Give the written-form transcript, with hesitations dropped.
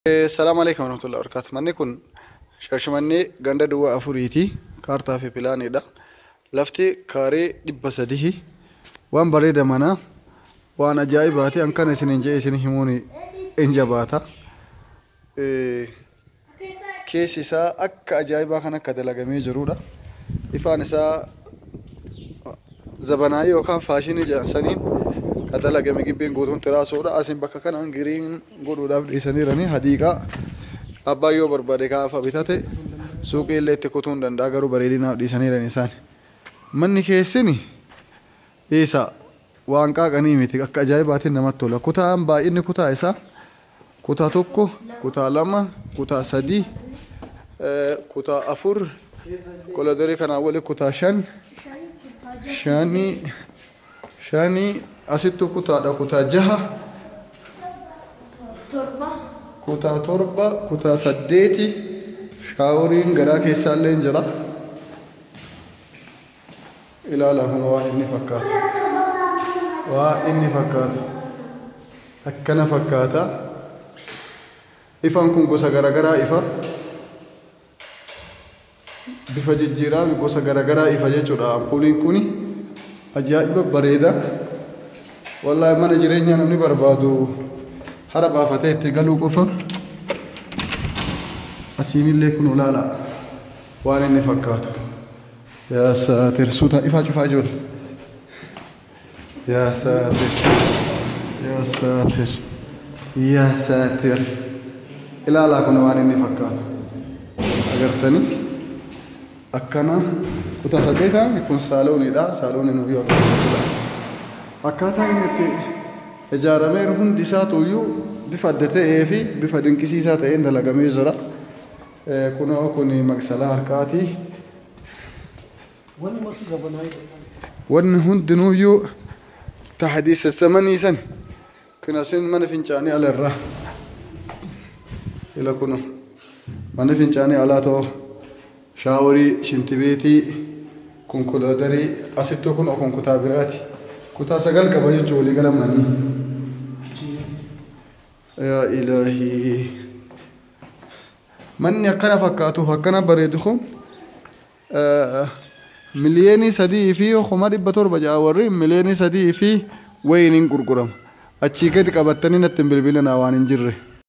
Salaamu alaikum warahmatullahi wabarakatuh. Manni kun Shaashamannee ganda duwwaa afuriiti. Kaartaa fi pilaaniidha. Lafti kaaree 300. Waan bareeda mana. Waan ajaa'ibaati. An kana isiniin jedhe isin himuun hin jabaata. Keessi isaa akka ajaa'ibaa kan akka dalagamee jirudha. Ifaan isaa zabanaayii yookaan faashinii jedhan saniin kan dalagame gibbiin guutuun tiraasoodha. Asiin bakka kanaan green godhuudhaaf dhiisaniiranii hadiiqaa abbaan yoo barbaade gaafa bitate suuqii illee itti kutuu hin danda'a garuu bareedinaaf dhiisaniiran isaan. Manni keessini dhiisa waan qaaqanii miti akka ajaa'ibaatiin namatti tola. Kutaan baay'inni kutaa isaa kutaa 1, kutaa 2, kutaa 3, kutaa 4, kolodorii kanaan wali kutaa 5, shanii shanii asittuu kutaadha kutaa 6, kutaa 7, kutaa 8 shower iin garaa keessaallee hin jira. Ilaalaa kun waan inni fakkaatu. Waan inni fakkaatu. Akkana fakkaata. Ifaan kun gosa garaagaraa ifa. Bifa jijjiiraa gosa garaagaraa ifa jechuudha. Ampuuliin kun ajaa'iba bareeda. Wallaahi mana jireenyaa namni barbaadu hara baafatee itti galuu qofa. Asiinillee kun ilaala waan inni fakkaatu. Yaa saatir suuta ifaa cufaa ijoollee. Yaa saatir. Yaa saatir. Yaa saatir. Ilaalaa kun waan inni fakkaatu. Agartanii akkana kutaa saddeetaa kun saalooniidha. Saalooniin nuyi agarsiisudha. Akkaataa inni itti ijaarameeru hundi isaatu iyyuu bifa adda ta'ee fi bifa dinqisiisaa ta'een dalagamee jira. Kunoo kun maqsalaa harkaati. Wanni martuu zabanaayii. Wanni hundinuuyyuu tahdiisa zamanii san. Kun asin mana fincaanii ala irraa. Ila kuno mana fincaanii alaa ta'o shower ii shintibeetii konkolaataree asittuu kun kun kutaa biraati. Kutaa 9 qaba jechuun walii gala manni. Yaa ilaahii. Manni akkana fakkaatuuf akkana bareedu kun 3,700,000 ja'a warri 3,000,000 fi wayiniin gurgurama. Achii gadi qabattanii natti hin bilbilinaa waan hin jirre.